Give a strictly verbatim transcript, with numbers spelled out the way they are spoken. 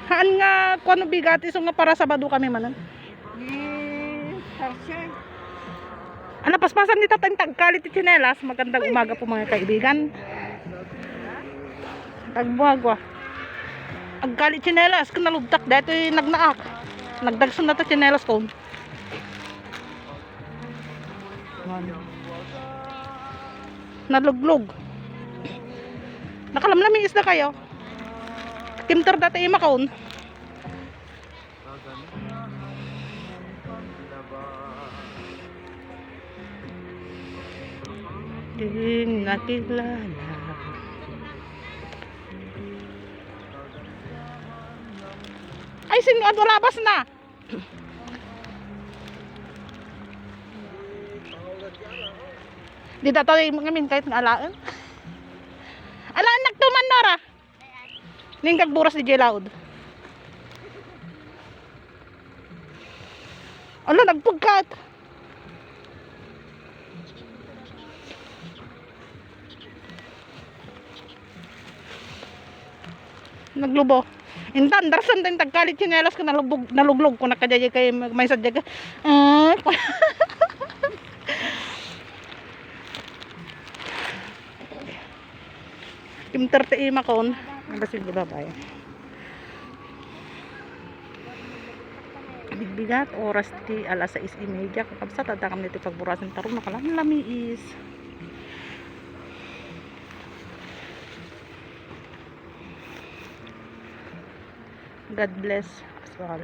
Haan nga kuan no bigat, isu nga para Sabado kami manen. Ni Tarsier. Ala, paspasan ni tatay tagkalit ti tsinelas. Magandang umaga po, mga kaibigan. Tagbuagwa. Agkalit tsinelas, kun nalubtak, daytoy nagnaak. Nagdagson na ta tsinelas ko. Naluglog. Nakalamlamiis na kayo. Kimter dati imakon. Ding nakilala. Ay, sino? Ano, labas na? Di tatay ngamin kahit nga alaen. Alaen nagtuman, Nora. Ning kagburas di Jelaud. Ala, nagpugkat. Naglubo. Intan, darsan din tagkalit tsinelas ko, nalubog, naluglog ko, nakajayay kay may sadya ka. Ah. Kim thirty imakon. Ala, sige, bye-bye. Bigbigat, oras ti alas sais y media. Kakabsat, adda kami ti pagburasan, taro, nakalamlamiis. God bless us all.